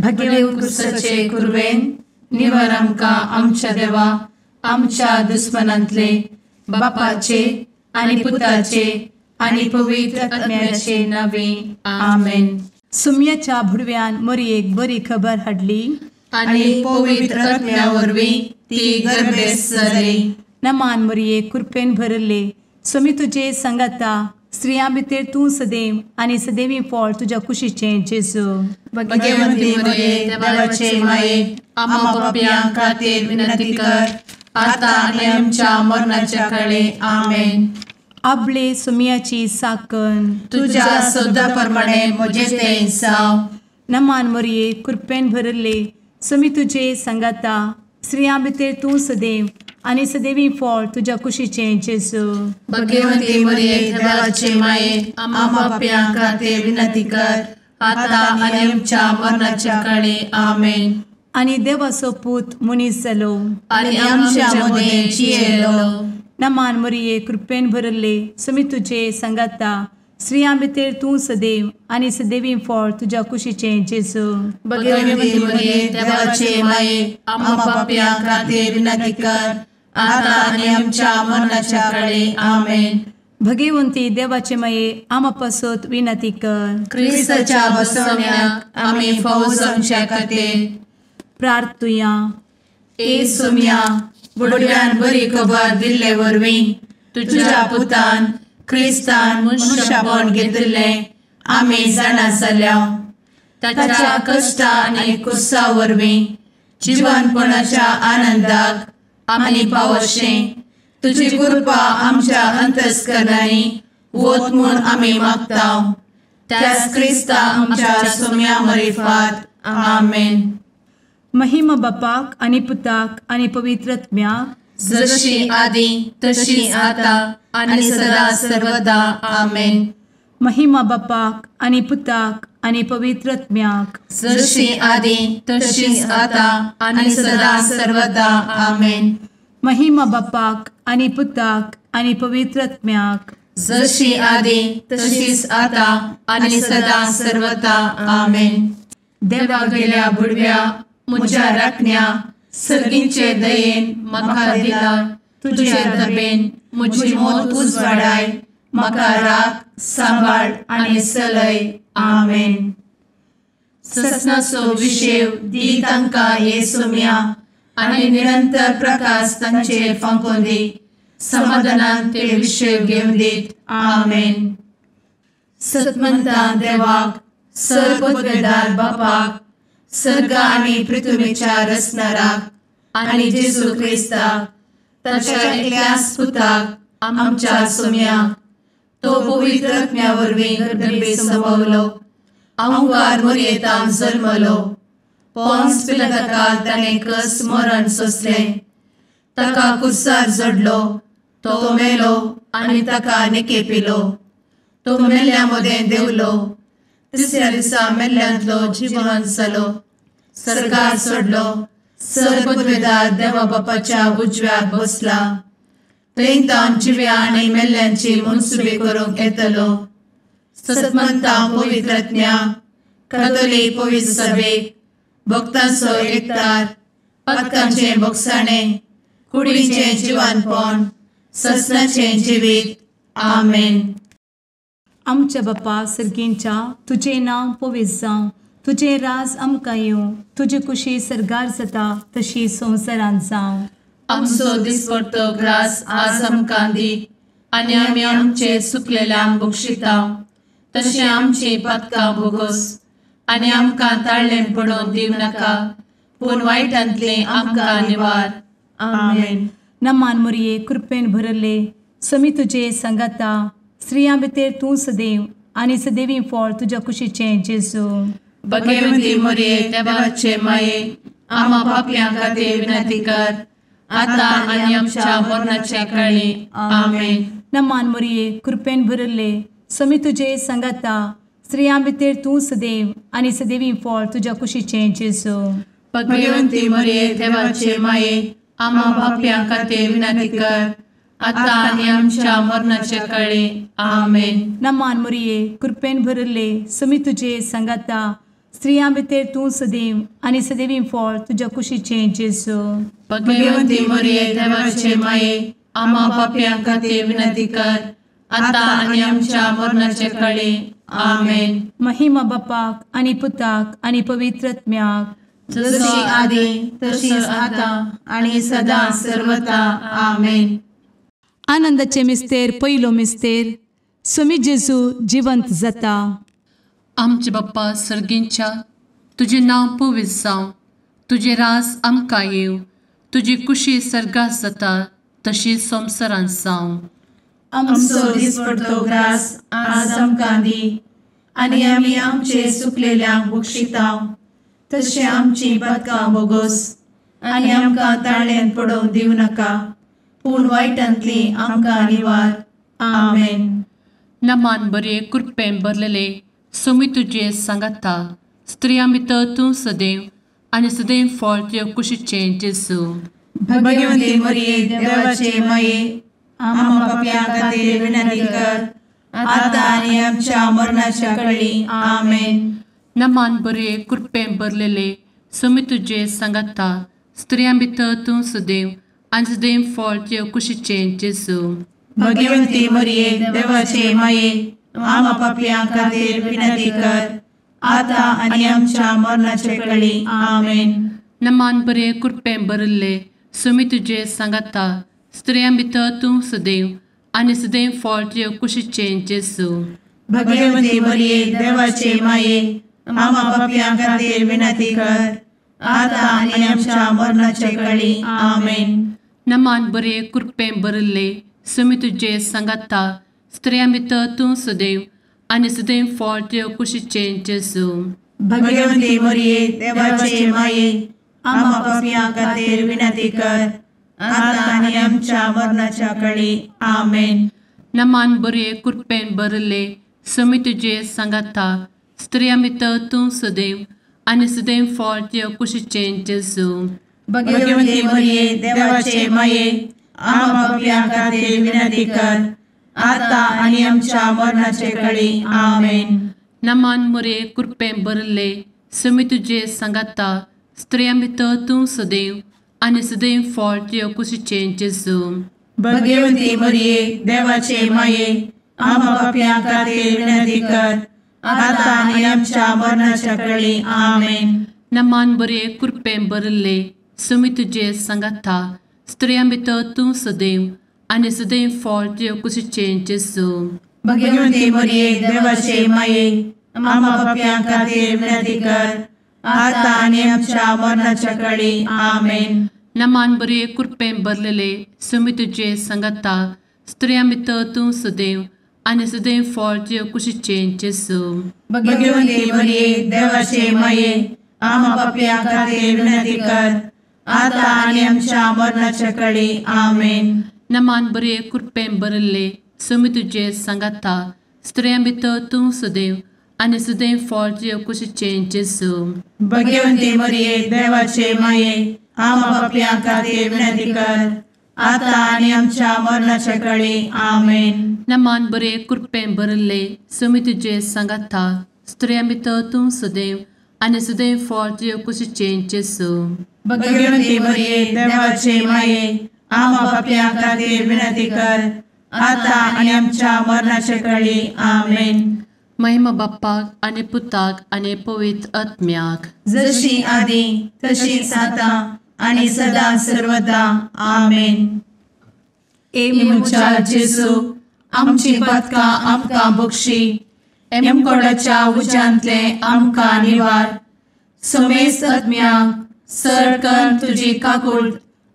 भगेव कुरवेन निवर आमकां आमच्या देवा आमच्या दुस्मनांतले बापाचे आनी पुताचे आनी पवित्र आत्म्याचे नावे आमेन. सुम्याच्या भुडव्यान मोरयेक बरी खबर हाडली आनी पवित्र आत्म्या वरवीं ती गर्भेस्त जाली. नमान मोरये, कृपेन भरले, स्वामी तुजे संगाता, स्त्रियां भितर तूं सदैव आनी सदैवी फळ तुज्या कुशीचें जेजू. भगवंती मोरये, देवाचे माये, आम्हा पापयां खातीर विनंती कर आता आनी आमच्या मरणाच्या काळे. आमेन. आपले सुम्याची साकन तुज्या सदा प्रमाणे म्हजें तें जावं. नमान मोरये, कृपेन भरले, स्वामी तुजे संगाता, स्त्रियां भितर तूं सदैव आनी सदैवी फळ तुज्या कुशीचें जेजू. भगवंती मोरये, देवाचे माये, आम्हा पापयां खातीर विनंती कर आता आनी आमच्या मरणाच्या काळे. आमेन. आनी देवाचो पूत मनीस जालो आनी आमच्या मदें जियेलो. नमान मोरये, कृपेन भरले, स्वामी तुजे संगाता, स्त्रियां भितर तूं सदैव आनी सदैवी फळ तुज्या कुशीचें जेजू. भगवंती मोरये, देवाचे माये, आम्हा पापयां खातीर विनंती कर आता आनी आमच्या मरणाच्या काळे. आमेन. भगवंती देवाचे माये, आम्हा पासत विनंती कर. क्रिस्ताच्या बसवण्याक आमी फावो जावच्या खातीर प्रार्थुया. ए सुम्या, बुडव्यान बरी खबर दिल्ले वरवीं तुज्या पुतान क्रिस्तान मनशापण घेतिल्लें आमी जाणा जाल्या. ताच्या कश्टा आनी कुसा वरवीं जिवनपणाच्या आनंदाक आमी पावशें तुजी कृपा आमच्या अंतस्करणांनी वत म्हूण आमी मागता. त्याच क्रिस्ता आमच्या सुम्या मरिफात. आमेन. महिमा बापाक आनी पुताक आनी पवित्र आत्म्याक, जशी आदी तशी आता आनी सदा सर्वदा. आमेन. महिमा बापाक आनी पुताक आनी पवित्र आत्म्याक, जशी आदी तशी आता आनी सदा सर्वदा. आमेन. महिमा बापाक आनी पुताक आनी पवित्र आत्म्याक, जशी आदी तशीच आता आनी सदा सर्वदा. आमेन. देवा गेल्या बुडव्या म्हज्या राखण्या सर्गींचे दयेन म्हाका दिला तुजे दबेन म्हजी मोत उजवाडाय, म्हाका राख सांबाळ आनी सलय. आमेन. ससनाचो विशेव दी तांकां हे सुम्या आनी निरंतर प्रकाश तांचेर फांकोवन दी, समाधानान ते विशेव घेवन दीत. आमेन. सतमंता देवाक, सर्वपदवेदार बापाक, सर्ग आनी पृथ्वीच्या रचणाराक आनी जेजू क्रिस्ताक ताच्या एकल्याच पुताक आमच्या सुम्याक, तो पवित्र आत्म्या वरवीं गर्भे संभवलो, अहंकार मोरयेतान जल्मलो, पोन्स पिलाताकाल ताणें कस मरण सोंसलें, ताका कुर्सार जडलो, तो मेलो आनी ताका निकेपिलो, तो मेल्ल्या मदें देंवलो, तिसऱ्या दिसा मेल्ल्यांतलो जिवन जालो, सर्गार सोडलो, सर्वपदवेदार देवा बापाच्या उजव्याक बसला, थंय तावन जिव्या आनी मेल्ल्यांची मनसुबी करूंक येतलो. सतमंता पवित्र आत्म्या, कातोलीक पवित्र सभेक, भक्तांचो एकतार, पातकांचें भोगसाणें, कुडीचें जिवानपण, ससनाचें जिवीत. आमेन. आमच्या बापा सर्गींच्या, तुजें नांव पवित्र जावं, तुजें राज आमकां येवं, तुजी कुशी सर्गार जाता तशी संवसारांत जावं. आमचो दिसपडतो ग्रास आज आमकां दी आनी आमी आमचे सुकलेल्यांक बक्षिता तशें आमची पातकां भोगोस आनी आमकां ताळ्ळें पडोवन दिवं नाका, पूण वायटांतलें आमकां निवार. आमेन. नमान मोरये, कृपेन भरले, स्वामी तुजे संगाता, स्त्रियां भितर तूं सदैव आनी सदैवी फळ तुज्या कुशीचें जेजू. भगवंती मोरये, देवाचे माये, आम्हा पापयां खातीर विनंती कर आता आनी आमच्या मरणाच्या काळी. आमेन. नमान मोरये, कृपेन भरले, स्वामी तुजे संगाता, स्त्रियां भितर तूं सदैव आनी सदैवी फळ तुज्या कुशीचें जेजू. भगवंती मोरये, देवाचे माये, आम्हा पापयां खातीर विनंती कर आता आनी आमच्या मरणाच्या काळी. आमेन. नमान मोरये, कृपेन भरले, स्वामी तुजे संगाता, स्त्रियां भितर तूं सदैव आनी सदैवी फळ तुज्या कुशीचें जेजू. भगवंती मरिये देवाचे माये, आम्हा पापयां खातीर विनंती कर, आतां आनी आमच्या मरणाचे कळे. आमेन. महिमा बापाक आनी पुताक आनी पवित्र आत्म्याक, जशी आदी तशीच आतां आनी सदां सर्वता. आमेन. आनंदाचे मिस्तेर पयलो मिस्तेर, स्वामी जेजू जिवंत जाता. आमचे बाप्पा सर्गींच्या, तुजें नांव पवित्र जावं, तुजें राज आमकां येवं, तुजी कुशी सर्गात जाता तशी संवसारांत जावं. आमचो दिसपडतो ग्रास आज आमकां दी, आनी आमी आमचे सुकलेल्यांक बक्षिता तशें आमची पातकां बोगोस, आनी आमकां ताळ्यांत पडोवंक दिवं नाका, पूण वायटांतली आमकां निवार. आमेन. नमान बरे कृपेन भरलेले स्वामी तुजे सांगाता, स्त्रियां भितर तूं सदैव आनी सदैव फळ तुज्या कुशीचें जेजू. भगवंती मरिये देवाचे माये, आम्हा पापयां खातीर विनंती कर, आतां आनी आमच्या मरणाच्या कळी. आमेन. नमान बरे कृपेन भरलेले स्वामी तुजे सांगाता, स्त्रियां भितर तूं सदैव आनी सदैव फळ तुज्या कुशीचें जेजू. भगवंती मरिये देवाचे माये, आम्हा पापयां खातीर विनंती कर, आतां आनी आमच्या मरणाचे कळी. आमेन. नमान बरे कृपेन भरिल्ले स्वामी तुजे सांगाता, स्त्रियां भितर तूं सदैव आनी सदैव फळ तुज्या कुशीचें जेजू. भगवंती मरिये देवाचे माये, आम्हा पापयां खातीर विनंती कर, आतां आनी आमच्या मरणाचे कळी. आमेन. नमान बरे कृपेन भरिल्ले स्वामी तुजे सांगाता, स्त्रियां भितर तूं सदैव आनी सदैव फळ तुज्या कुशीचें जेजू. भगवंती मरिये देवाचे माये, आम्हा पापयां खातीर विनंती कर, आतां आनी आमच्या मरणाच्या कळी. आमेन. नमान बरे कृपेन भरिल्ले स्वामी तुजे सांगाता, स्त्रियां भितर तूं सदैव आनी सदैव फळ तुज्या कुशीचें जेजू. भगवंती मरिये देवाचे माये, आम्हा पापयां खातीर विनंती कर, आतां आनी आमच्या मरणाचे कळी. आमेन. नमान मरिये कृपेन भरिल्ले स्वामी तुजे सांगाता, स्त्रियां भितर तूं सदैव आनी सदैव फळ तुज्या कुशीचें जेजू. भगवंती मरिये देवाचे माये, आम्हा पापयां खातीर विनंती कर, आतां आनी आमच्या मरणाच्या कळी. आमेन. नमान बरे कृपेन भरिल्ले स्वामी तुजे सांगाता, स्त्रियां भितर तूं सदैव आनी सदैव फळ तुज्या कुशीचें जेजू. भगवंती मरिये देवाचे माये, आम्हा पापयां खातीर विनंती कर, आतां आनी आमच्या मरणाच्या कळी. आमेन. नमान बरे कृपेन भरलेले स्वामी तुजे सांगाता, स्त्रियां भितर तूं सदैव आनी सदैव फळ तुज्या कुशीचें जेजू. भगवंती मरिये देवाचे माये, आम्हा पापयां खातीर विनंती कर, आतां आनी आमच्या मरणाच्या कळी. आमेन. नमान बरे कृपेन भरिल्ले स्वामी तुजे सांगाता, स्त्रियां भितर तूं सदैव आनी सदैव फळ तुज्या कुशीचें जेजू. भगवंती मरिये देवाचे माये, आम्हा पापयां खातीर विनंती कर, आतां आनी आमच्या मरणाच्या कळी. आमेन. नमान बरे कृपेन भरिल्ले स्वामी तुजे सांगाता, स्त्रियां भितर तूं सदैव आनी सदैव फळ तुज्या कुशीचें जेजू. भगवंती मरिये देवाचे माये, आम्हा पापयां खातीर विनंती कर, आतां आनी आमच्या मरणाच्या कळी. आमेन. महिमा बाप्पाक आनी पुताक आनी पवित्र आत्म्याक, जशी आदी तशीच आतां आनी सदां सर्वदा. आमेन. ए म्हज्या जेजू, आमची पातकां आमकां बक्षी, एमकोडाच्या उज्यांतले आमकां निवार, समेस्त आत्म्यांक सरकन तुजी काकूट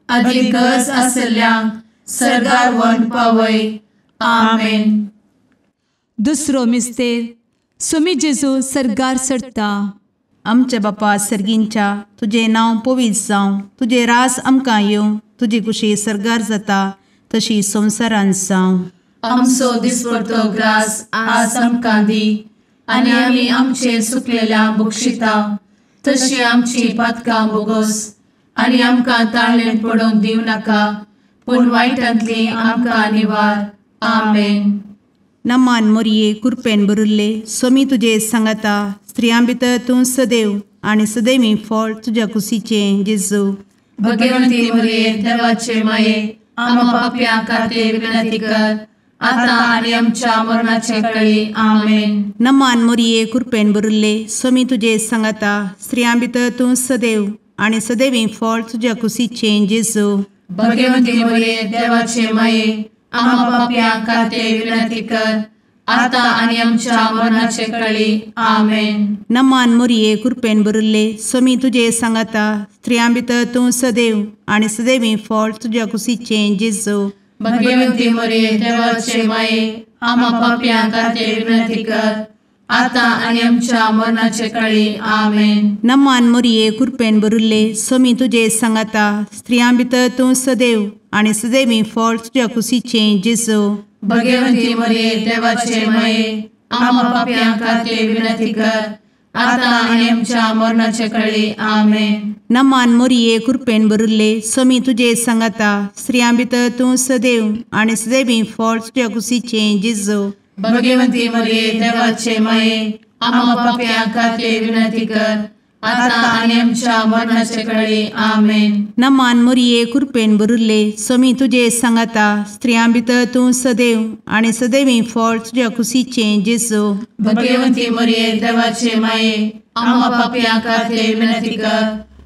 आदी गरज आशिल्ल्यांक सर्गार व्हरून पावय. आमेन. दुसरो मिस्तेर, स्वामी जेजू सर्गार चडटा. आमच्या बापा सर्गींच्या, तुजें नांव पवित्र जावं, तुजें राज आमकां येवं, तुजी कुशी सर्गार जाता तशी संवसारांत जावं. आमचो दिसपडतो ग्रास आज आमकां दी, आनी आमी आमचे सुकलेल्या बक्षिता तशी आमची पातकां बोगोस, आनी आमकां ताळ्ळेंत पडोवंक दिवं नाका, पूण वायटांतली आमकां निवार. आमेन. नमान मोरये कृपेन भरिल्ले स्वामी तुजे सांगाता, स्त्रियां भितर तूं सदैव आनी सदैवी फळ तुज्या कुशीचें जेजू। भगवंती मरिये देवाचे माये आम्हा पाप्यां खातीर विनंती कर आता आनी आमच्या मरणाचे वेळी। आमेन। नमान मरिये कृपेन भरिल्ले स्वामी तुजे सांगाता स्त्रियां भितर तूं सदैव आनी सदैवी फळ तुज्या कुशीचें जेजू। भगवंती मरिये देवाचे माये आम्हा पाप्यां खातीर विनंती कर आता आनी आमच्या मरणाचे वेळी। आमेन। नमान मरिये कृपेन भरिल्ले स्वामी तुजे सांगाता स्त्रियां भितर तूं सदैव आनी सदैवी फळ तुज्या कुशीचें जेजू। भगवंती मरिये देवाचे माये आम्हा पाप्यां खातीर विनंती कर आता आनी आमच्या मरणाचे वेळी। आमेन। नमान मरिये कृपेन भरिल्ले स्वामी तुजे सांगाता स्त्रियां भितर तूं सदैव आनी सदैवी फळ तुज्या कुशीचें जेजू। भगवंती मरिये देवाचे माये आम्हा पाप्यां खातीर विनंती कर आता आनी आमच्या मरणाचे वेळी। आमेन। नमान मरिये कृपेन भरिल्ले स्वामी तुजे सांगाता स्त्रियां भितर तूं सदैव आनी सदैवी फळ तुज्या कुशीचें जेजू। भगवंती मरिये देवाचे माये आम्हा पाप्यां खातीर विनंती कर आता आनी आमच्या मरणाचे वेळी। आमेन। नमान मरिये कृपेन भरिल्ले स्वामी तुजे सांगाता स्त्रियां भितर तूं सदैव आनी सदैवी फळ तुज्या कुशीचें जेजू। भगवंती मरिये देवाचे माये आम्हा पाप्यां खातीर विनंती कर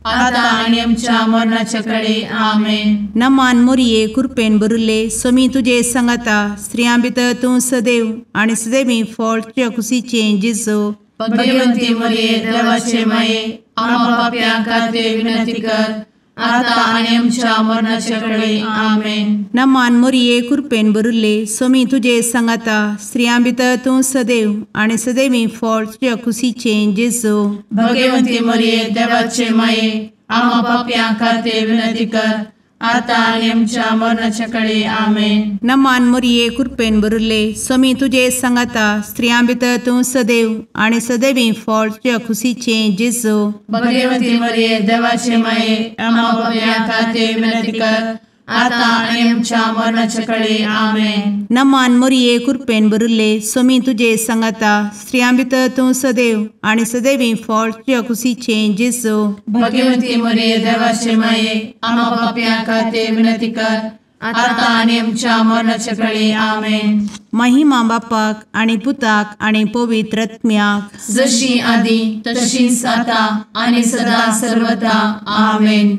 आता आनी आमच्या मरणाचे वेळी। आमेन। नमान मरिये कृपेन भरिल्ले स्वामी तुजे सांगाता स्त्रियां भितर तूं सदैव आनी सदैवी फळ तुज्या कुशीचें जेजू। भगवंती मरिये देवाचे माये आम्हा पाप्यां खातीर विनंती कर आता आनी आमच्या मरणाचे वेळी। आमेन। नमान मरिये कृपेन भरिल्ले स्वामी तुजे सांगाता स्त्रियां भितर तूं सदैव आनी सदैवी फळ तुज्या कुशीचें जेजू। भगवंती मरिये देवाचे माये आम्हा पाप्यां खातीर विनंती कर आता आनी आमच्या मरणाचे वेळी। आमेन। नमान मरिये कृपेन भरिल्ले स्वामी तुजे सांगाता स्त्रियां भितर तूं सदैव आनी सदैवी फळ तुज्या कुशीचें जेजू। भगवंती मरिये देवाचे माये आम्हा पाप्यां खातीर विनंती कर आता आनी आमच्या मरणाचे वेळी। आमेन। नमान मरिये कृपेन भरिल्ले स्वामी तुजे सांगाता स्त्रियां भितर तूं सदैव आनी सदैवी फळ तुज्या कुशीचें जेजू। भगवंती मरिये देवाचे माये आम्हा पाप्यां खातीर विनंती कर आता आनी आमच्या मरणाचे वेळी। आमेन। महिमा बापाक आनी पुताक आनी पवित्र आत्म्याक जशी आदी तशीच आता आनी सदा सर्वदा। आमेन।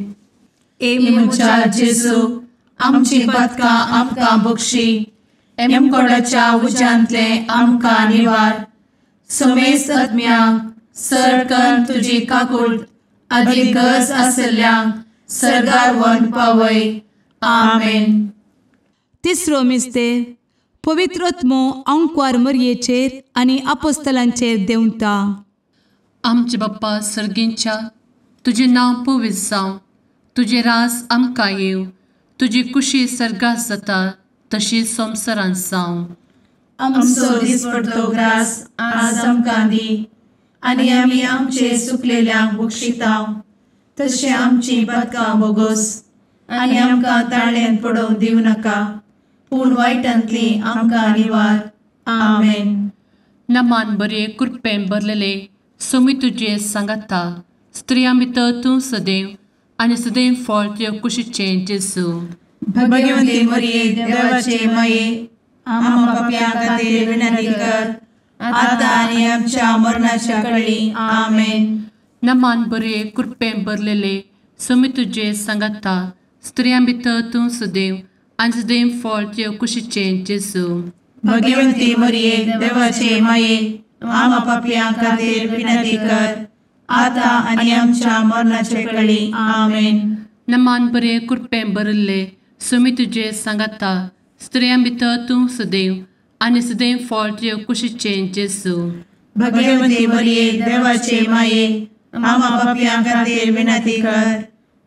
ए म्हज्या जेजू आमची पातकां आमकां बक्षी एमकोडाच्या उज्यांतले आमकां निवार समेस्त आत्म्यांक सरकन तुजी काकूट आदी गरज आसल्ल्यांक सर्गार व्हरून पावय। आमेन। तिसरो मिस्तेर पवित्र आत्मो आंकवार मरयेचेर आनी आपोस्तलांचेर देंवता। आमचे बाप्पा सर्गींच्या तुजें नांव पवित्र जावं, तुजें राज आमकां येवं, तुजी कुशी सर्गात जाता तशी संवसारांत जावं। आमचो दिसपडतो ग्रास आज आमकां दी आनी आमी आमचे सुकलेल्यांक बक्षितांव तशें आमची पातकां बोगोस आनी आमकां ताळ्यान पडोवंक दिवं नाका पूण वायटांतली आमकां निवार। आमेन। नमान बरे कृपेन भरलेले स्वामी तुजे सांगाता स्त्रियां भितर तूं सदैव आनी सदैव फळ तुज्या कुशीचें जेजू। भगवंती मरिये देवाचे माये आम्हा पाप्यां खातीर विनंती कर आता आनी आमच्या मरणाच्या वेळी। आमेन। नमान बरे कृपेन भरलेले स्वामी तुजे सांगाता स्त्रियां भितर तूं सदैव आनी सदैव फळ तुज्या कुशीचें जेजू। भगवंती मरिये देवाचे माये आम्हा पाप्यां खातीर विनंती कर आता आनी आमच्या मरणाचे वेळी। आमेन। नमान बरे कृपेन भरिल्ले स्वामी तुजे सांगाता स्त्रियां भितर तूं सदैव आनी सदैव फळ तुज्या कुशीचें जेजू। भगवंती मरिये देवाचे माये आम्हा पाप्यां खातीर विनंती कर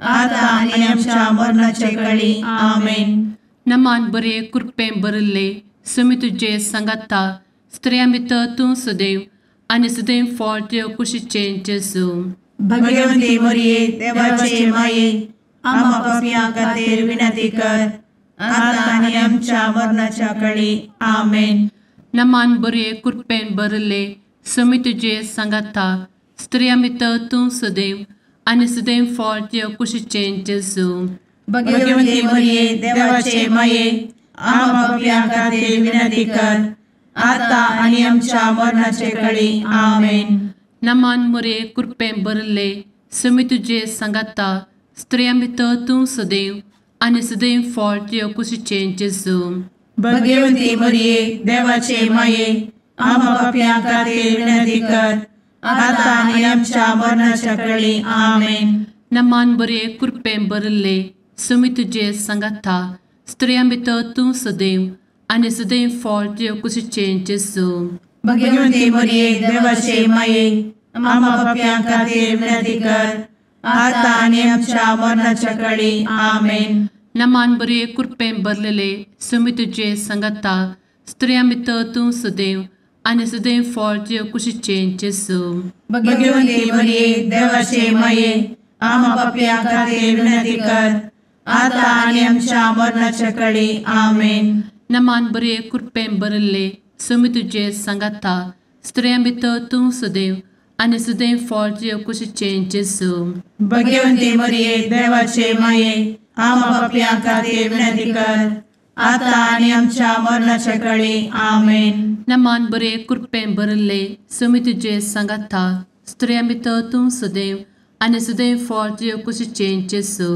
आता आनी आमच्या मरणाचे वेळी। आमेन। नमान बरे कृपेन भरिल्ले स्वामी तुजे सांगाता स्त्रियां भितर तूं सदैव आनी सदैव फळ तुज्या कुशीचें जेजू। भगवंती मरिये देवाचे माये आम्हा पाप्यां खातीर विनंती कर आता आनी आमच्या मरणाच्या वेळी। आमेन। नमान बरे कृपेन भरिल्ले समी तुजे सांगाता स्त्रियां भितर तूं सदैव आनी सदैव फळ तुज्या कुशीचें जेजू. भगवती मरिये देवाचे माये आम्हा पाप्यां खातीर विनंती कर आता आनी आमच्या मरणाचे कळी. आमेन. नमान मोरये कृपेन भरिल्ले समी तुजे सांगाता स्त्रियां भितर तूं सदैव आनी सदैव फळ तुज्या कुशीचें जेजू. भगवती मरिये देवाचे माये आम्हा पाप्यां खातीर विनंती कर आता आनी आमच्या मरणाच्या कळी. आमेन. नमान बरे कृपेन भरिल्ले समी तुजे सांगाता स्त्रियां भितर तूं सदैव आनी सदैव फळ तुज्या कुशीचें जेजू. भगवती मरिये देवाचे माये आम्हा पाप्यां खातीर विनंती कर आता आनी आमच्या मरणाच्या कळी. आमेन. नमान बरे कृपेन भरलेले समी तुजे सांगाता स्त्रियां भितर तूं सदैव आनी सदैव फळ तुज्या कुशीचें जेजू. भगवती मरिये देवाचे माये आम्हा पाप्यां खातीर विनंती कर आता आनी आमच्या मरणाच्या कळी. आमेन. नमान बरे कृपेन भरिल्ले समी तुजे सांगाता स्त्रियां भितर तूं सदैव आनी सदैव फळ तुज्या कुशीचें जेजू. भगवती मरिये देवाचे माये आम्हा पाप्यां खातीर विनंती कर आता आनी आमच्या मरणाच्या कळी. आमेन. नमान बरे कृपेन भरिल्ले समी तुजे सांगाता स्त्रियां भितर तूं सदैव आनी सदैव फळ तुज्या कुशीचें जेजू.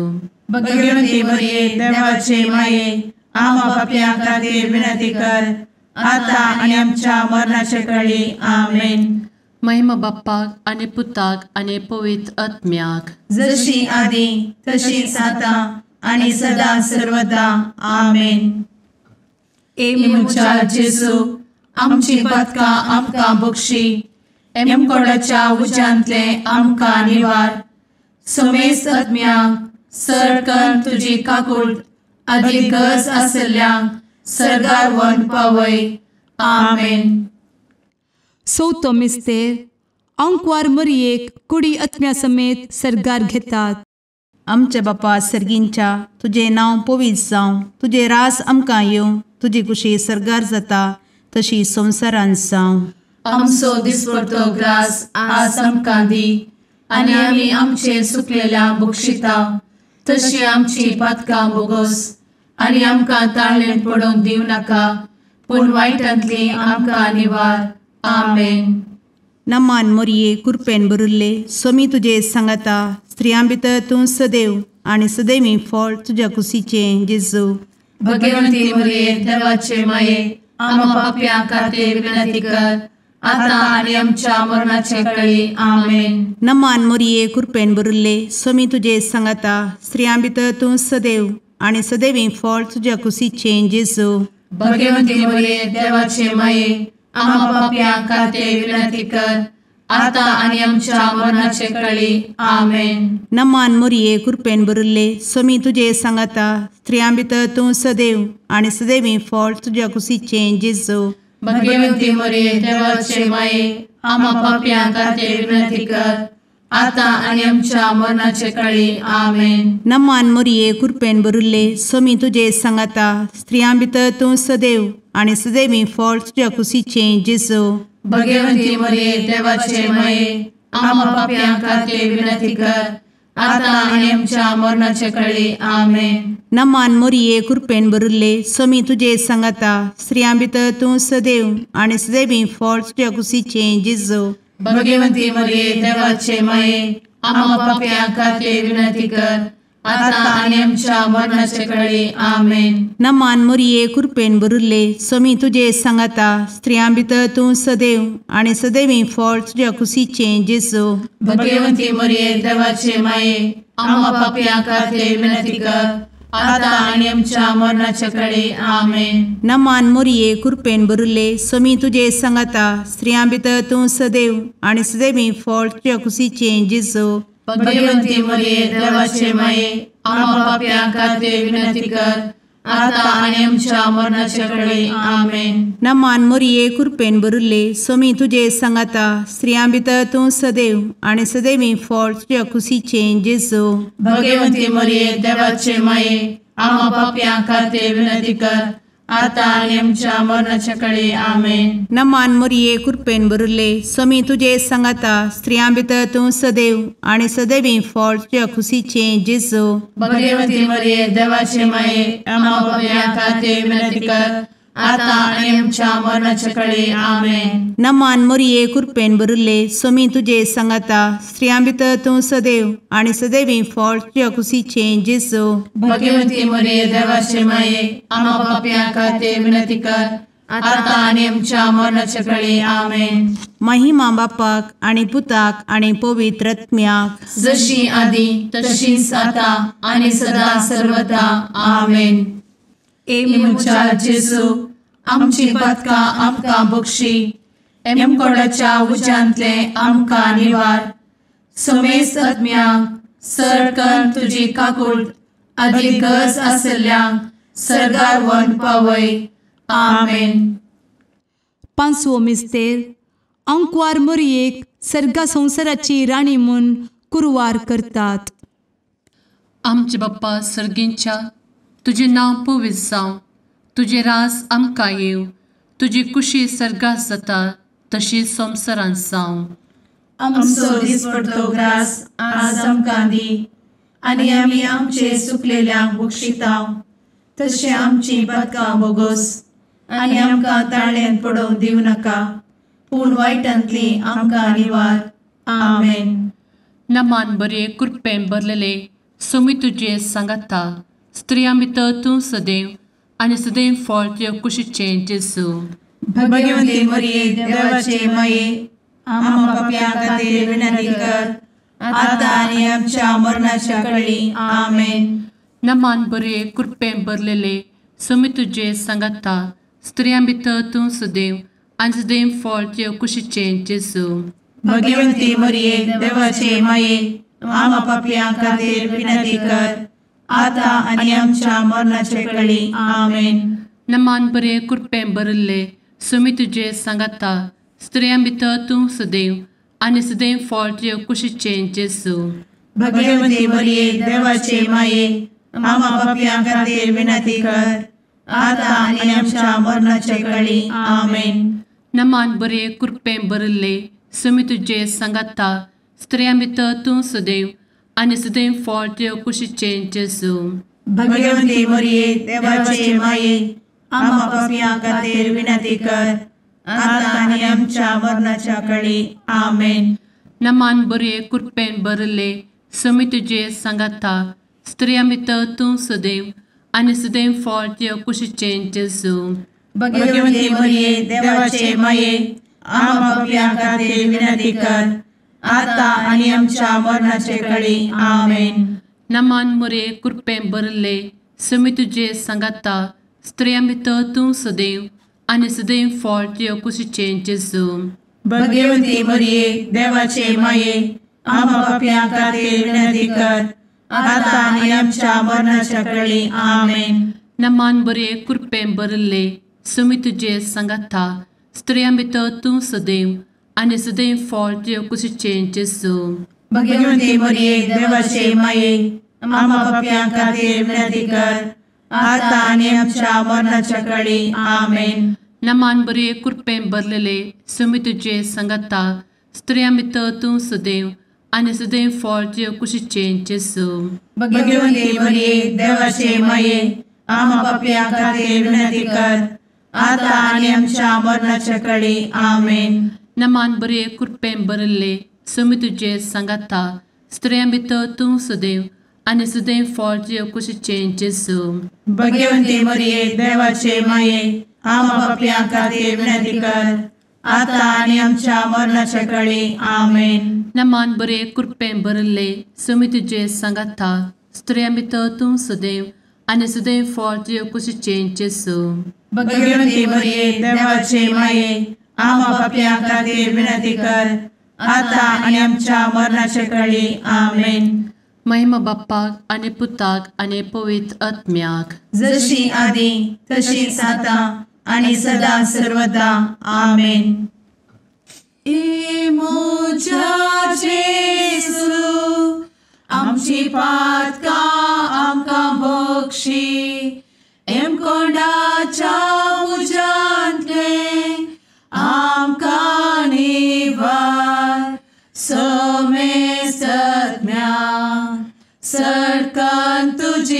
भगवती मरिये देवाचे माये आम्हा पाप्यां खातीर विनंती कर आता आनी आमच्या मरणाच्या कळी. आमेन. महिमा बाप्पाक आनी पुताक आनी पवित्र आत्म्याक, जशी आदी तशीच आता आनी सदा सर्वदा. आमेन. ए म्हज्या जेजू आमची पातकां आमकां बक्षी, एमकोडाच्या उज्यांतले आमकां निवार, समेस्त आत्म्यांक सरकन तुजी काकूट आदी गरज आसल्ल्यांक सर्गार व्हरून पावय. आमेन. चवथो मिस्तेर आंकवार मरियेक कुडी आत्म्या समेत सर्गार घेतात. आमच्या बापा सर्गींच्या तुजें नांव पवित्र जावं, तुजें राज आमकां येवं, तुजी कुशी सर्गार जाता तशी संवसारांत जावं. आमचो दिसपडतो ग्रास आज आमकां दी आनी आमी आमचे सुकलेल्या बक्षिता तशी आमची पातकां बोगोस आनी आमकां ताळेन पडोवंक दिवं नाका पूण वायटांतली आमकां निवार. आमेन. नमान मोरये कृपेन भरिल्ले स्वामी तुजे सांगाता स्त्रियां भितर तूं सदैव आनी सदैवी फळ तुज्या कुशीचें जेजू. भगवंती मोरये देवाचे माये आम्हा पाप्यां खातीर विनंती कर आता आनी आमच्या मरणाचे कळी. आमेन. नमान मोरये कृपेन भरिल्ले स्वामी तुजे सांगाता स्त्रियां भितर तूं सदैव आनी सदैवी फळ तुज्या कुशीचें जेजू. भगवंती मोरये देवाचे माये आम्हा पाप्यां खातीर विनंती कर आता आनी आमच्या मरणाचे कळी. आमेन. नमान मोरये कृपेन भरिल्ले स्वामी तुजे सांगाता स्त्रियां भितर तूं सदैव आनी सदैवी फळ तुज्या कुशीचें जेजू. भगवंती मोरये देवाचे माये आम्हा पाप्यां खातीर विनंती कर आता आनी आमच्या मरणाचे कळी. आमेन. नमान मोरये कृपेन भरिल्ले स्वामी तुजे सांगाता स्त्रियां भितर तूं सदैव आनी सदैवी फळ तुज्या कुशीचें जेजू. भगवंती मोरये देवाचे माये आम्हा पाप्यां खातीर विनंती कर आता आनी आमच्या मरणाचे कळी. आमेन. नमान मोरये कृपेन भरिल्ले स्वामी तुजे सांगाता स्त्रियां भितर तूं सदैव आनी सदैवी फळ तुज्या कुशीचें जेजू. भगवंती मोरये देवाचे माये आम्हा पाप्यां खातीर विनंती कर आता आनी आमच्या मरणाचे कळी. आमेन. नमान मोरये कृपेन भरिल्ले स्वामी तुजे सांगाता स्त्रियां भितर तूं सदैव आनी सदैवी फळ तुज्या कुशीचें जेजू. भगवंती मोरये देवाचे माये आम्हा पाप्यां खातीर विनंती कर आता आनी आमच्या मरणाचे कळी. आमेन. नमान मोरये कृपेन भरिल्ले स्वामी तुजे सांगाता स्त्रियां भितर तूं सदैव आनी सदैवी फळ तुज्या कुशीचें जेजू. भगवंती मोरये देवाचे माये आम्हा पाप्यां खातीर विनंती कर आता आनी आमच्या मरणाचे कळी. आमेन. नमान मोरये कृपेन भरिल्ले स्वामी तुजे सांगाता स्त्रियां भितर तूं सदैव आनी सदैवी फळ तुज्या कुशीचें जेजू. भगवंती मोरये देवाचे माये आम्हा पाप्यां खातीर विनंती कर आतां आनी आमच्या मरणाच्या कळे. आमेन. नमान मोरये कृपेन भरिल्ले, स्वामी तुजे सांगाता, स्त्रियां भितर तूं सदैव आनी सदैवी फळ तुज्या खुशीचें जेजू. भगवती मरिये देवाचे माये, आम्हा पाप्यां खातीर विनंती कर, आतां आनी आमच्या मरणाच्या कळे. आमेन. नमान मोरये कृपेन भरिल्ले, स्वामी तुजे सांगाता, स्त्रियां भितर तूं सदैव आनी सदैवी फळ तुज्या खुशीचें जेजू. भगवती मरिये देवाचे माये, आम्हा पाप्यां खातीर विनंती कर, आतां आनी आमच्या मरणाच्या कळे. आमेन. महिमा बापाक आनी पुताक आनी पवित्र आत्म्याक, जशी आदी तशीच आतां आनी सदा सर्वदा. आमेन. ए म्हज्या जेजू, आमची पातकां आमकां बक्षी, एमकोडाच्या उज्यांतले आमकां निवार, समेस्त आत्म्यांक सरकन तुजी काकूट आदी गरज आशिल्ल्यांक सर्गार व्हरून पावय. आमेन. पांचवो मिस्तेर. आंकवार मोरयेक सर्गा संवसाराची राणी म्हूण कुरवार करतात. आमचे बाप्पा सर्गींच्या, तुजें नांव पवित्र जावं, तुजें राज आमकां येवं, तुजी कुशी सर्गात जाता तशी संवसारांत जावं. आमचो दिसपडतो ग्रास आज आमकां दी, आनी आमी आमचे सुकलेल्यांक बक्षिता तशें आमची पातकां बोगोस, आनी आमकां ताळ्यांत पडोवंक दिवं नाका, पूण वायटांतली आमकां निवार. आमेन. नमान बरे कृपेन भरलेले, स्वामी तुजे सांगाता, स्त्रियां भितर तूं सदैव आनी सदैव फळ तुज्या कुशीचें जेजू. भगवती मरिये देवाचे माये, आम्हा पाप्यां खातीर विनंती कर, आतां आनी आमच्या मरणाच्या कळी. आमेन. नमान बरे कृपेन भरलेले, स्वामी तुजे सांगाता, स्त्रियां भितर तूं सदैव आनी सदैव फळ तुज्या कुशीचें जेजू. भगवती मरिये देवाचे माये, आम्हा पाप्यां खातीर विनंती कर, आतां आनी आमच्या मरणाच्या कळी. आमेन. नमान बरे कृपेन भरिल्ले, स्वामी तुजे सांगाता, स्त्रियां भितर तूं सदैव आनी सदैव फळ तुज्या कुशीचें जेजू. भगवती मरिये देवाचे माये, आम्हा पाप्यां खातीर विनंती कर, आतां आनी आमच्या मरणाच्या कळी. आमेन. नमान बरे कृपेन भरिल्ले, स्वामी तुजे सांगाता, स्त्रियां भितर तूं सदैव आनी सदैव फळ तुज्या कुशीचें जेजू. भगवती मरिये देवाचे माये, आम्हा पाप्यां खातीर विनंती कर, आतां आनी आमच्या मरणाच्या कळी. आमेन. नमान बरे कृपेन भरिल्ले, स्वामी तुजे सांगाता, स्त्रियां भितर तूं सदैव आनी सदैव फळ तुज्या कुशीचें जेजू. भगवती मरिये देवाचे माये, आम्हा पाप्यां खातीर विनंती कर, आतां आनी आमच्या मरणाचे कळी. आमेन. नमान मरिये कृपेन भरिल्ले, स्वामी तुजे सांगाता, स्त्रियां भितर तूं सदैव आनी सदैव फळ तुज्या कुशीचें जेजू. भगवती मरिये देवाचे माये, आम्हा पाप्यां खातीर विनंती कर, आतां आनी आमच्या मरणाच्या कळी. आमेन. नमान बरे कृपेन भरिल्ले, स्वामी तुजे सांगाता, स्त्रियां भितर तूं सदैव आनी सदैव फळ तुज्या कुशीचें जेजू. भगवती मरिये देवाचे माये, आम्हा पाप्यां खातीर विनंती कर, आतां आनी आमच्या मरणाच्या कळी. आमेन. नमान बरे कृपेन भरलेले, स्वामी तुजे सांगाता, स्त्रियां भितर तूं सदैव आनी सदैव फळ तुज्या कुशीचें जेजू. भगवती मरिये देवाचे माये, आम्हा पाप्यां खातीर विनंती कर, आतां आनी आमच्या मरणाच्या कळी. आमेन. नमान बरे कृपेन भरिल्ले, स्वामी तुजे सांगाता, स्त्रियां भितर तूं सदैव आनी सदैव फळ तुज्या कुशीचें जेजू. भगवती मरिये देवाचे माये, आम्हा पाप्यां खातीर विनंती कर, आतां आनी आमच्या मरणाच्या कळी. आमेन. नमान बरे कृपेन भरिल्ले, स्वामी तुजे सांगाता, स्त्रियां भितर तूं सदैव आनी सदैव फळ तुज्या कुशीचें जेजू. भगवती मरिये देवाचे माये, आम्हा पाप्यां खातीर विनंती कर, आतां आनी आमच्या मरणाच्या कळी. आमेन. महिमा बाप्पाक आनी पुताक आनी पवित्र आत्म्याक, जशी आदी तशीच आतां आनी सदा सर्वदा. आमेन. ए म्हज्या जेजू, आमची पातकां आमकां बक्षी, एमकोंडाच्या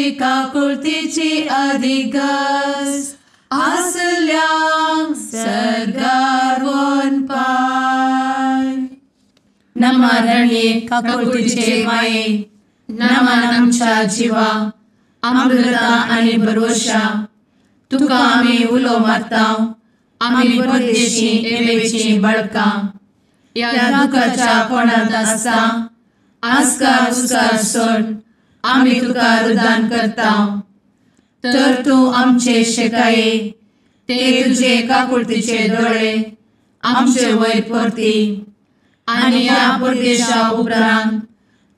तुजी काकुळतीची अधिगस आसल्यांक सर्गार वनपाय. नमा रणये काकुळतीचे माये, नमन आमच्या जिवा, अमृता आनी भरवशा, तुका आमी उलो मारता, आमी परदेशी एवेची बळकां, ह्या दुखाच्या कोणांत आसता आस्कार उस्कार सोड आमी तुका रुदान करता. तर तूं आमचे शेकाये ते तुजे काकुळतीचे दोळे आमचे वयर परती आनी ह्या परदेशा उपरांत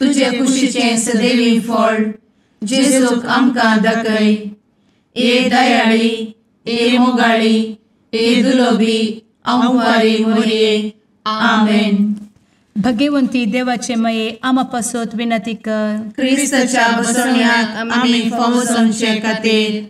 तुजे कुशीचें सदैवी फळ जेजूक आमकां दाखय. ए दयाळी, ए मोगाळी, ए दुलोबी अंवारी मोरये. आमेन. भगवंती देवाचे मये आमा पासत विनंती कर. क्रिस्ताच्या बसवण्याक आमी फावो जावचे खातीर.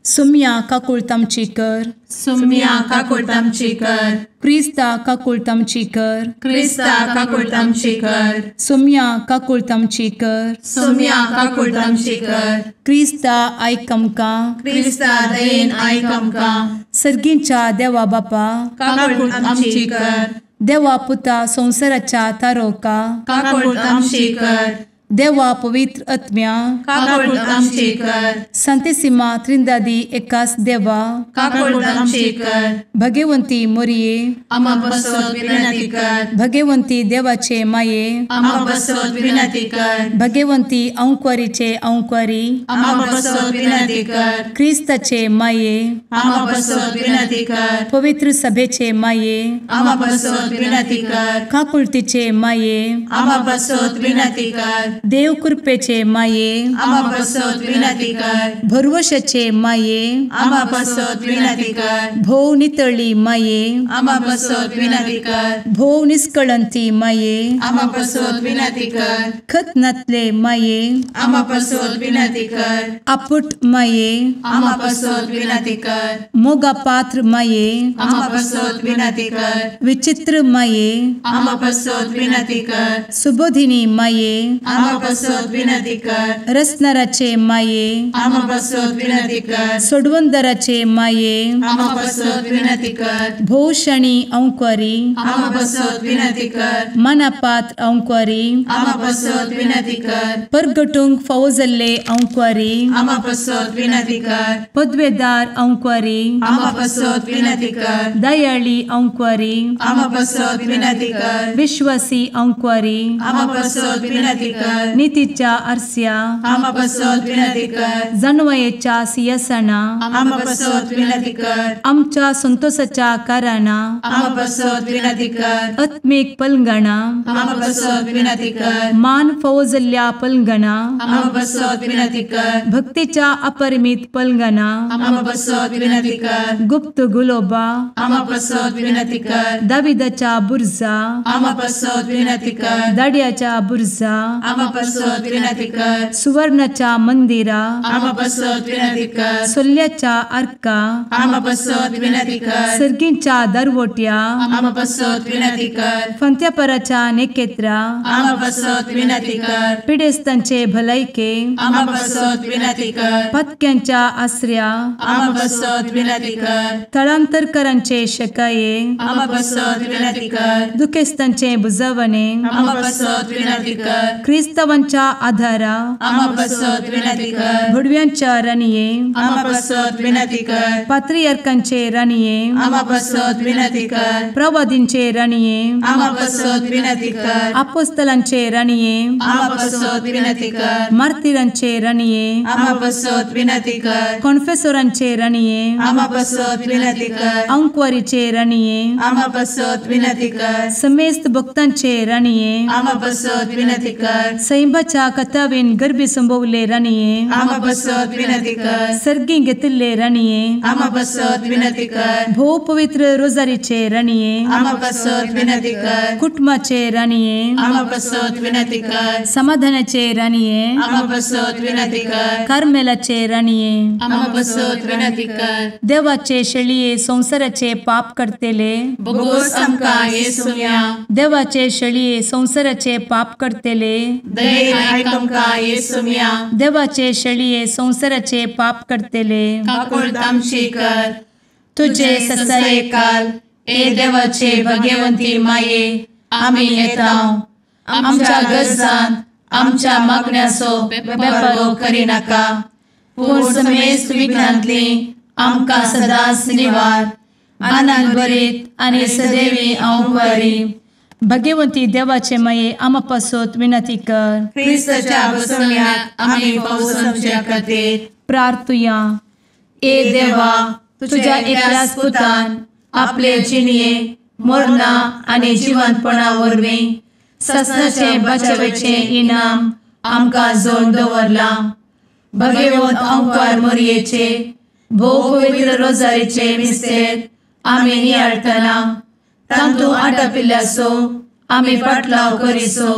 सुम्या काकुळत आमची कर. सुम्या काकुळत आमची कर. क्रिस्ता काकुळत आमची कर. क्रिस्ता काकुळत आमची कर. सुम्या काकुळत आमची कर. सुम्या काकुळत आमची कर. क्रिस्ता आयक आमकां. क्रिस्ता दयेन आयक आमकां. सर्गींच्या देवा बापा काकुळत आमची कर. देवा पुता संवसाराच्या तारोका काकुळत आमची कर. देवा पवित्र आत्म्या काकुळत आमची कर. संतेसिमा त्रिंदादी एकास देवा काकुळत आमची कर. भगवंती मोरये आमा पासत विनंती कर. भगवंती देवाचे माये आमा पासत विनंती कर. भगवंती अंकुरीचे अंकुरी आमा पासत विनंती कर. क्रिस्ताचे माये आमा पासत विनंती कर. पवित्र सभेचे माये आमा पासत विनंती कर. काकुळतीचे माये आमा पासत विनंती कर. देव कृपेचे माये आमा पासत विनंती कर. भरवशाचे माये आमा पासत विनंती कर. भोव नितळी माये आमा पासत विनंती कर. भोव निष्कळंती माये आमा पासत विनंती कर. खत नातले माये आमा पासत विनंती कर. आपुट माये आमा पासत विनंती कर. मोगा पात्र माये आमा पासत विनंती कर. विचित्र माये आमा पासत विनंती कर. सुबोधिनी माये आमा पासत विनंती कर. रसनाराचे माये आमा पासत विनंती कर. सोडवंदराचे माये आमा पासत विनंती कर. भोवशणी अंकुरी आमा पासत विनंती कर. मनापात्र अंकुरी आमा पासत विनंती कर. परगटूंक फावो जाल्ले अंकुरी आमा पासत विनंती कर. पदवेदार अंकुरी आमा पासत विनंती कर. दयाळी अंकुरी आमा पासत विनंती कर. विश्वासी अंकुरी आमा पासत विनंती कर. नितीच्या आरस्या आमा पासत विनंती कर. जानवयेच्या सिंहासना आमा पासत विनंती कर. आमच्या संतोषाच्या कारणा आमा पासत विनंती कर. आत्मीक पलंगणा आमा पासत विनंती कर. मान फावो जाल्ल्या पलंगणा आमा पासत विनंती कर. भक्तीच्या अपरिमित पलंगणा आमा पासत विनंती कर. गुप्त गुलोबा आमा पासत विनंती कर. दाविदाच्या बुर्जा आमा पासत विनंती कर. दाड्याच्या बुर्जा आमा पासत विनंती कर. सुवर्णाच्या मंदिरा आमा पासत विनंती कर. सोल्ल्याच्या आर्का आमा पासत विनंती कर. सर्गींच्या दरवट्या आमा पासत विनंती कर. फंत्यापराच्या नेकेत्रा आमा पासत विनंती कर. पिडेस्तांचे भलायके आमा पासत विनंती कर. पत्क्यांच्या आसऱ्या आमा पासत विनंती कर. थळांतरकरांचे शकाये आमा पासत विनंती कर. दुखेस्तांचे बुजवणे आमा पासत विनंती कर. क्रिस्तावांच्या आधारा आमा पासत विनंती कर. भुडव्यांच्या राणये आमा पासत विनंती कर. पात्रियार्कांचे राणये आमा पासत विनंती कर. प्रवादींचे राणये आमा पासत विनंती कर. आपोस्तलांचे राणये आमा पासत विनंती कर. मार्तिरांचे राणये आमा पासत विनंती कर. कॉन्फेसोरांचे राणये आमा पासत विनंती कर. अंकुवारीचे राणये आमा पासत विनंती कर. समेस्त भक्तांचे राणये आमा पासत विनंती कर. सैंबाच्या कथावेन गर्भी संभवले राणये आमा पासत विनंती कर. सर्गी घेतिल्ले राणये आमा पासत विनंती कर. भोव पवित्र रोजारीचे राणये आमा पासत विनंती कर. कुटुंबाचे राणये आमा पासत विनंती कर. समाधानाचे राणये आमा पासत विनंती कर. कार्मेलाचे राणये आमा पासत विनंती कर. देवाचे शेळये संवसाराचे पाप करतेले बोगोस आमकां येसुम्या देवाचे शेळये संवसाराचे पाप करतेले दयेन आयक आमकां येसुम्या. देवाचे शेळये संवसाराचे पाप करतले काकुळट आमची कर. तुजे ससायेकाल ए देवाचे भगवंती माये आमी येता आमच्या गरजान आमच्या मागण्याचो बेपर्वो करिनाका पूण समेस्त विघ्नांतली आमकां सदांच निवार. आनंद भरीत आनी सदैवी अंवकारी. भगवंती देवाचे माये आमा पासत विनंती कर. क्रिस्ताच्या बसवण्याक आमी पावसाच्या खातीर प्रार्थुया. ए देवा तुझ्या एकल्याच पुतान आपले जिणये मरणा आनी जिवंतपणा वरवीं ससनाचे बचावेचे इनाम आमकां जोड दवरलां. भगवंत अंकार मोरयेचे भोव पवित्र रोजारीचे मिस्तेर आमी नियाळटना तांतू आटापिल्ल्याचो आमी पाटलाव करिसो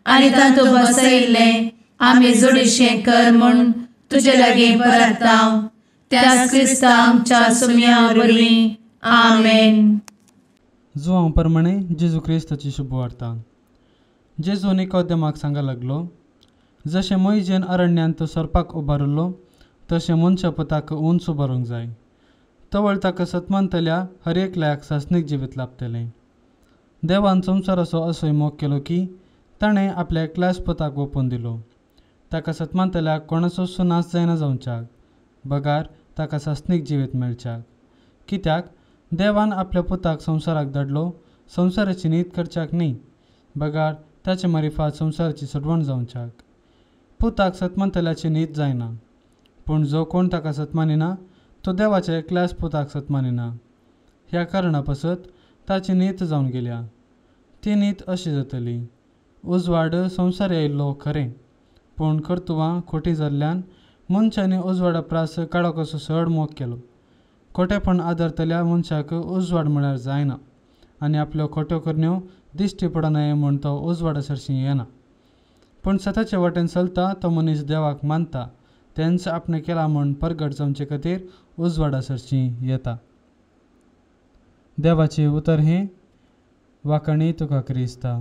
आनी तांतू बसयिल्लें आमी जोडीशें कर म्हूण तुजे लागीं परता त्याच क्रिस्ता आमच्या सुम्या वरवीं. आमेन. जुवां प्रमाणे जेजू क्रिस्ताची शुभवार्ता. जेजू निकोदेमाक सांगा लागलो, जशें मोयजेन अरण्यांत सोरपाक उबारिल्लो तशें मनशापुताक उंच उबारूंक जाय. तवळ ताका सतमानतल्या हर एकल्याक सासणीक जिवीत लाभतलें. देवान संवसाराचो असोय मोग केलो की ताणें आपल्या एकल्याच पुताक ओंपून दिलो. ताका सतमानतल्याक कोणाचो नाश जायना जावच्याक बगार ताका सासणीक जिवीत मेळच्याक. कित्याक देवान आपल्या पुताक संवसाराक धाडलो संवसाराची नीत करच्याक न्ही बगार ताचे मारिफात संवसाराची सोडवण जावच्याक. पुताक सतमानतल्याची नीत जायना पूण जो कोण ताका सतमानिना तो देवाच्या एकल्याच पुताक सतमानिना. ह्या कारणा पासत ताची नीत जावन गेल्या. ती नीत अशी जातली, उजवाड संवसार आयिल्लो खरें पूण कर्तुवां खोटी जाल्ल्यान मनशांनी उजवाडा प्रास काळोखाचो चड मोग केलो. खोटेपण आदरतल्या मनशाक उजवाड म्हळ्यार जायना आनी आपल्यो खोट्यो करण्यो दिश्टी पडनाय म्हूण तो उजवाडा सरशीं येना. पूण सताचे वाटेन चलता तो मनीस देवाक मानता तेंच आपणें केलां म्हूण परगट जावचे खातीर उजवाडा सरशीं येता. देवाचें उतर हें. वाखाणी तुका क्रिस्ता.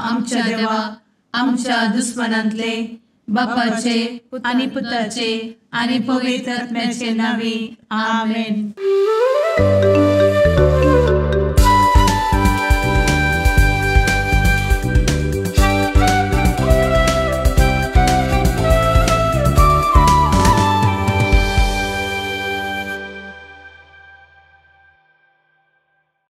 आमच्या देवा आमच्या दुस्मनांतले बापाचे आनी पुताचे आनी पवित्र आत्म्याचे नांवी. आमेन.